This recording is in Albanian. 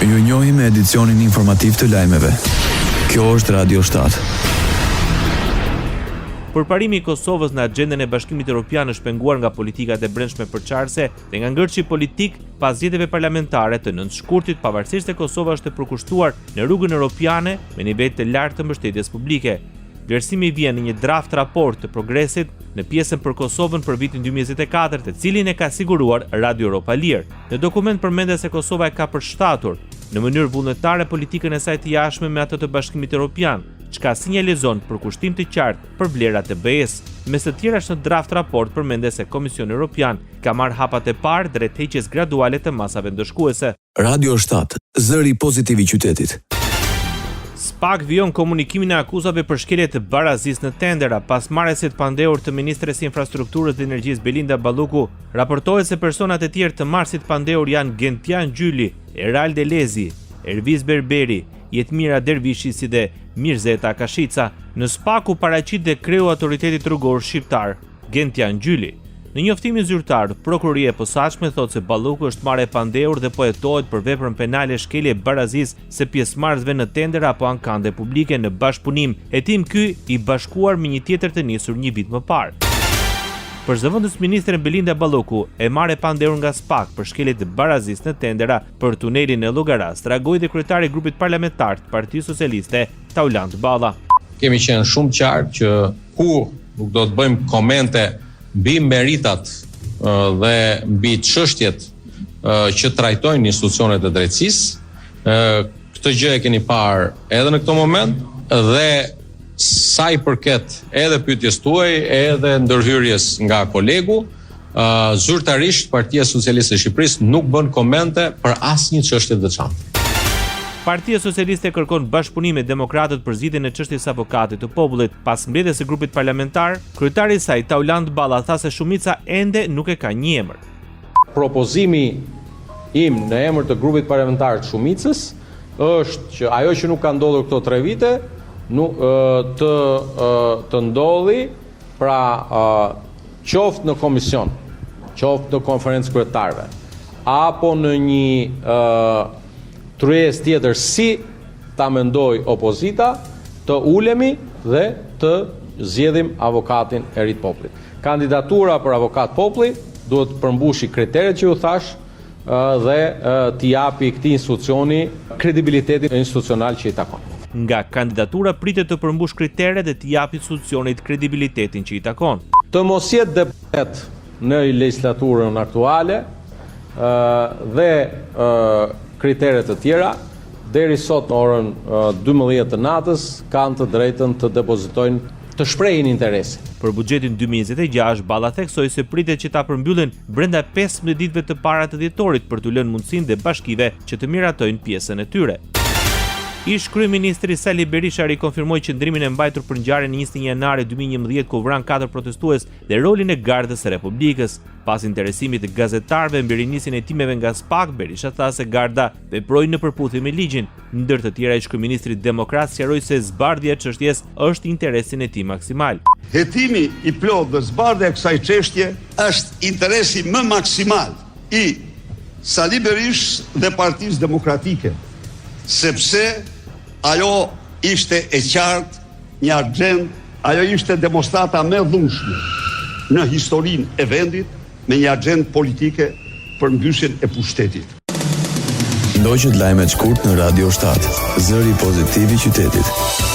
Ju njohim me edicionin informativ të lajmeve. Kjo është Radio 7. Përparimi i Kosovës në axhendën e Bashkimit Europian është penguar nga politikat e brendshme përçarëse dhe nga ngërçi politik pas zgjedhjeve parlamentare të 9 shkurtit, pavarësisht se Kosova është e përkushtuar në rrugën europiane me nivel të lartë të mbështetjes publike. Vlerësimi vjen në një draft raport të progresit në pjesën për Kosovën për vitin 2024, të cilin e ka siguruar Radio Europa e Lirë. Në dokument përmendet se Kosova e ka përshtatur në mënyrë vullnetare politikën e saj të jashtme me atë të Bashkimit Europian, çka sinjalizon përkushtim të qartë për vlerat e BE-së. Mes të tjerash në draft raport përmendet se Komisioni Europian ka marrë hapat e parë drejt heqjes graduale të masave ndëshkuese. Radio 7, zëri pozitiv i qytetit. SPAK vijon komunikimin e akuzave për shkelje të barazisë në tendera. Pas marrjes së të pandehur të ministres së Infrastrukturës dhe Energjisë Belinda Balluku, raportohet se personat e tjerë të marrë si të pandehur janë Gentian Gjyli, Erald Elezi, Ervis Berberi, Jetmira Dervishi si dhe Mirzeta Kashica. Në SPAK u paraqit dhe kreu i Autoritetit Rrugor Shqiptar. Gentian Gjyli. Në njoftimin zyrtar, Prokuroria e Posaçme thotë se Balluku është marrë e pandehur dhe po hetohet për veprën penale shkelje e barazisë së pjesëmarrësve në tendera apo ankande publike në bashkëpunim, hetim ky i bashkuar me një tjetër të nisur një vit më parë. Për zëvendësministren Belinda Balluku, e marrë e pandehur nga SPAK për shkelje të barazisë në tendera për tunelin e Llogarasë, reagoi dhe kryetari i grupit parlamentar të Partisë Socialiste, Taulant Balla. Kemi qenë shumë të qartë që kurrë Nuk do të bëjmë komente mbi meritat dhe mbi çështjet që trajtojnë institucionet e drejtësisë. Këtë gjë e keni parë edhe në këtë moment dhe sa i përket edhe pyetjes tuaj, edhe ndërhyrjes nga kolegu, Zyrtarisht Partia Socialiste e Shqipërisë nuk bën komente për asnjë çështje të veçantë. Partia Socialiste kërkon bashkëpunim me demokratët për zgjidhjen e çështjes së Avokatit të Popullit. Pas mbledhjes së grupit parlamentar, kryetari i saj, Taulant Balla tha se shumica ende nuk e ka një emër. Propozimi im në emër të grupit parlamentar të shumicës është që ajo që nuk ka ndodhur këto 3 vite, nuk të të ndodhi Pra, qoftë në komision, qoftë në konferencë kryetarëve, apo në një tryezë tjetër si ta mendojë opozita, të ulemi dhe të zgjedhim avokatin e ri të popullit. Kandidatura për avokat populli duhet të përmbushi kriteret që ju thashë, dhe t'i japi këtij institucioni kredibilitetin institucional që i takon. Nga kandidatura pritet të përmbushë kriteret dhe t'i japë institucionit kredibilitetin që i takon. Të mos jetë deputet në legjislaturën aktuale dhe kritere të tjera, deri sot në orën 12 të natës kanë të drejtën të depozitojnë të shprehin interesin. Për buxhetin 2026, Balla theksoi se pritet që ta përmbyllin brenda 15 ditëve të para të dhjetorit për t'u lënë mundësinë dhe bashkive që të miratojnë pjesën e tyre. Ish-kryeministri Sali Berisha rikonfirmoi qëndrimin e mbajtur për ngjarjen e 21 janarit 2011 ku vranë katër protestues dhe rolin e Gardës së Republikës. Pas interesimit të gazetarëve mbi rinisjen e hetimeve nga SPAK, Berisha tha se Garda veproi në përputhje me ligjin. Ndër të tjera, ish-kryeministri demokrat sqaroi se zbardhja e çështjes është interesin e tij maksimal. Hetimi i plotë dhe zbardhja e kësaj çështje është interesi më maksimal i Sali Berishës dhe Partisë Demokratike, sepse ajo ishte e qartë një axhendë, ajo ishte demonstrata më e dhunshme në historinë e vendit me një axhendë politike për mbysjen e pushtetit. Ndoqët lajmet shkurt në Radio 7, zëri pozitiv i qytetit.